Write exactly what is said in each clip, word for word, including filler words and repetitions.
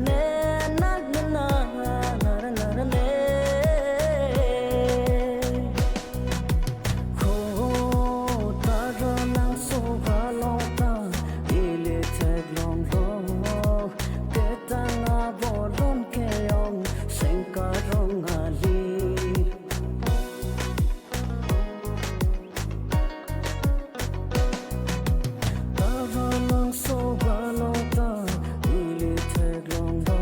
Ne nak ne na na na na ne. Ko ta ro lang so ga lo ta ili thek long lo. Te tang a bolon ke ong seng karong ali. Tara lang so ga lo ta ili thek long lo.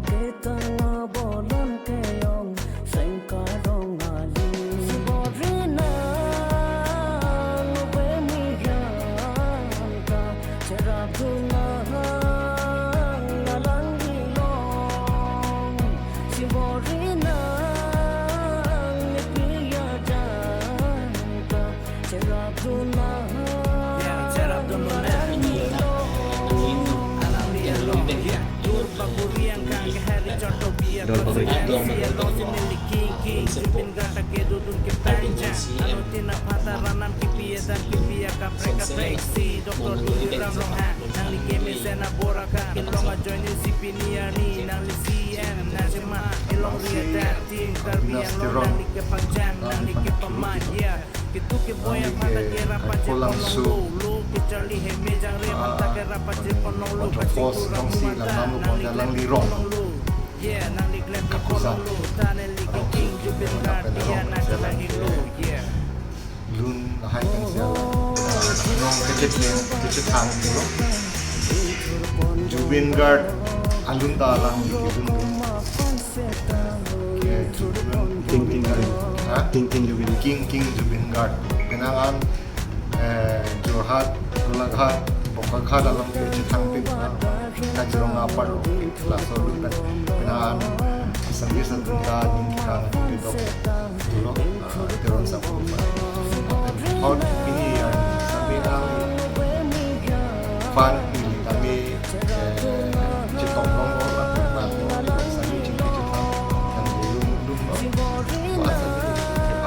Ketang a bolon ke ong seng karong ali. Si bor-i nang ove mi yan ta cherap dun nang alang ilong. Si bor-i nang ne piya janta cherap dun nang. Yeah, cherap dun nang. Alang ilong. Dur bakuri angkang ke hari chot to biya. Dur bakuri. King, king, Zubeen Garg ta kedo dun ke panjang. Anu tina phata ranam kipi dan kipi kaprek kaprek si Doctor Tuliram Ronghang. Nangli kemesen abor akam, kelong ajoine si pini arni, nangli C M, nangli ma, kelong ri adak, team Karbi Anglong, nangli kepangjang, nangli kepamai, yeah. Ketu keboi aphan ta kerap pajir ponlong lo, lo, kecharli hemejang re aphan ta kerap pajir ponlong lo, kachingthur amumat ta, nangli pajir ponlong lo, yeah, nangli klem ponlong lo, ta neli ke King Zubeen Garg, dia na chalang helo, yeah. Lun lahai pen sial, ah, nong kechet ne, kechet thang dulu. Zubeen Garg alun ta alang di kedun dun. Ke Zubeen, King, King, King. Ha? King, King Zubeen. King, King Zubeen Garg. Penang an, eh, Jorhat, Golaghat, Bokaghat along kechet thang pin, ah, Kaziranga apar lo, laso lun pen. Penang an, Sunday Saturday, ning kang, pin dok. Dolo, ah, Teron Sabha. Hot ini ya, sampai ang fan ini kami, eh, cetong long, sampai cetong, yang dulu, dulu, apa,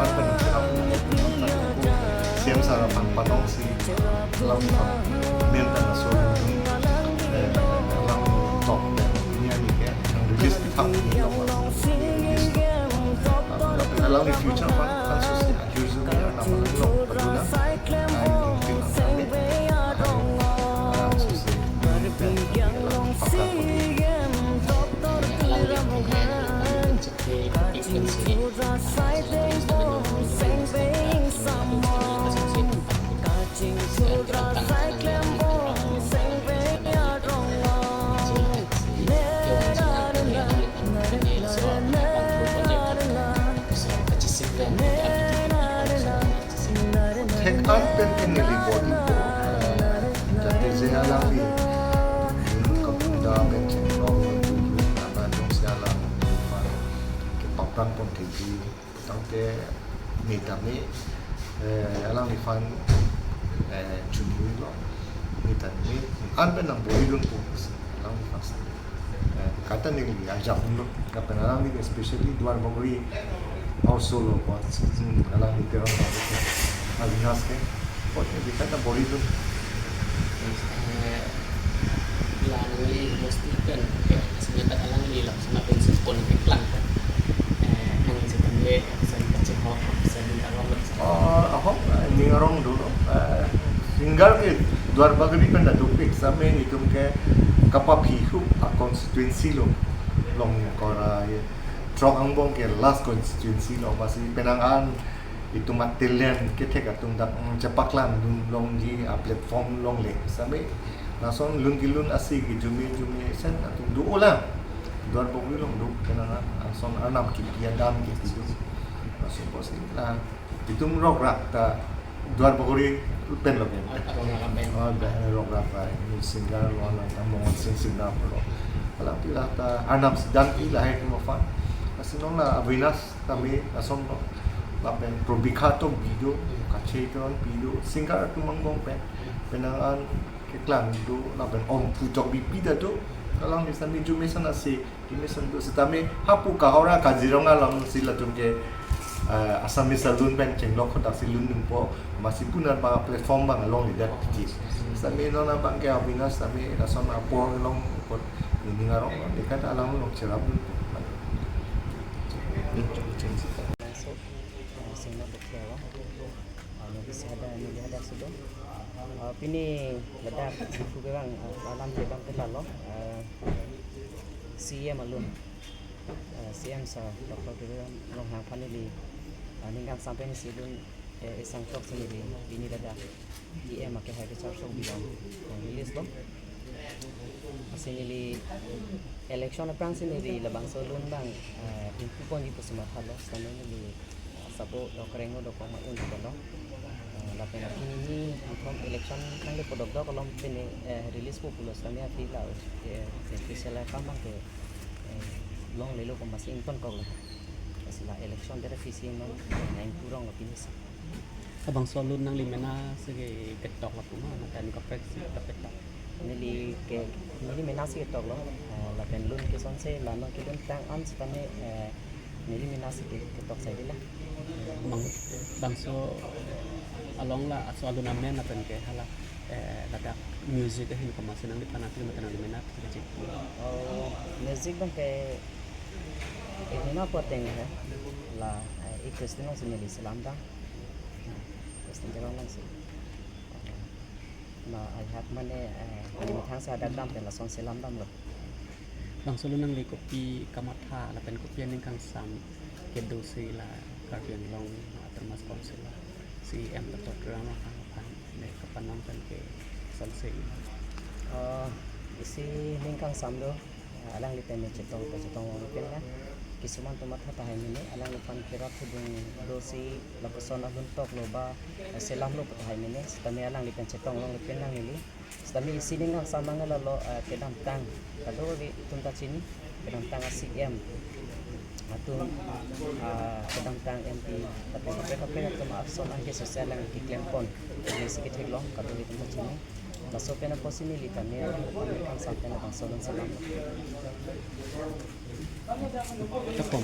apa, siam sarapan patong si, lam, mentan so, eh, lam top, ini yang release di tahun ini, apa, release, apa, along di future, apa, kan sosial. Usually, arnam along lo, paduna, ai ingpin angkang le, ai, ah, susi, eh, pakta pon. Thek an pen neli bor-ipo, eh, jate je alangli, hmm, kapunda pen chenglong, nana jongsi alang, kepaktan pon thepi, tangte ne tame, eh, alangliphan, eh, chunwi lo, ne tame, an pen nang bor-i dunpo, alangliphan. Eh, kata neli ajak dun lo, kapen alangli especially Duar Bagori also lo, ko, hmm, alangli Teron Babu ke, Avinash ke, ko neli kata bor-i dun. Eh, la nangli mostly pen, eh, sebenarnya alangli lo, sama pen sempon ke klang pen. Eh, nangli setame, sen kachehok, sen arong, sen. Oh, ahok, eh, ning arong dolo, eh, singer ke Duar Bagori pen ta dopik, same itum ke kapaphi hup a constituency lo, Longkora, ye, Throk angbong ke last constituency lo, masi penang an itum a talent kethek atum dak, mm, chepaklang dun longji a platform longle, same lason lun kelun asi ke jume jume sen atum do ola, Duar Bagori along do, penang an ason arnam kipi adam kipi do, lason pusi la itum rokrak ta Duar Bagori pen lo pen. Arong alam pen. Oh, da rokrak ta, ini singer lo, alang ta Mongal Sing singer lo. Alang pila ta arnam si dan pi lahai atum aphan. Lasi non la Avinash tame lason lo. Lapen Probikha Tokbi do, Kachai Teronpi do, singer atum angbong pen. Penang an keklang do, lapen Omphu Tokbipi ta do. Alangli sami jume san asi, jume san do, setame hapu kahora Kaziranga along si latum ke, eh, Assamese alun pen chenglok kodak si lun dunpo, masi punar abang platform abang alongledet ji. Sami non abang ke Avinash sami lason apor along, apor Ning arong dekat alam along cherap. Langsung, eh, singna bukti awang. Ah, neli si hadak, neli hadak sudah. Ah, pini ladak Diphu kevang, ah, alam kevang ke lalo, ah, C E M alun. Ah, C E M sir Doctor Tuliram Ronghang aphan neli, ah, ning kangsam pen isi alun, eh, isang tok si neli pini ladak E M ake hai ke char sok bilang, ah, release lo. Lasi neli election aphrang si neli labangso alun abang, eh, ingpu ponji pusi mathalo, sitame neli sabo dokreng lo dokok ma un lo. Eh, lapen akimi nithom election nangli podok dok along pini, eh, release po pulo sitame aphi la, eh, special account abang ke, eh, longlelo ko masi ingtonkok lo. Lasi la election dere P C no na ingpu rong lo pini si. Labangso alun nangli mena si ke ketok lapu ma, mate kaprek si kapetok? Neli ke, neli mena si ketok lo, eh, lapen alun kesonse la non kelun tang an sitame, eh, neli mena si ke, ketok sai dela. Bang, bangso along la aso alun amen lapen ke hala, eh, ladak music ahin komatsi nangliphan aphi mate nangli mena aphi kachik? Oh, music abang ke, eh, mena pu ateng he, la, eh, i Christian along si neli selam dam. Christian along si. Ma, ai hak mane, eh, methang sa dak dam pen lason selam damlo. Bangso alun nangli kopi kamatha lapen kopi aning kangsam kedo si la Karbi Anglong Autonomous Council la C E M Doctor Tuliram Ronghang aphan ne kapanong pen kesonse? Oh, isi ning kangsam do. Alangli pen ne chetong, chetong along pen la. Kisuman atum matha tahai mene, alangliphan kerap hudung do si lapuson alun tok lo ba, eh, selam lo pu tahai mene, sitame alangli pen chetong along pen nang neli. Sitame isi ning kangsam abang lalo, eh, kedamtang, kadokave atum ta chini, kedamtang a C E M atum, ah, kedamtang M P, lapen kaprek kaprek atum ason anke sose alang keklem pon, isi ketheklong, kadokave atum ta chini. Laso pen apotsi neli tame, ning kangsam pen labangso alun selam. Kapom.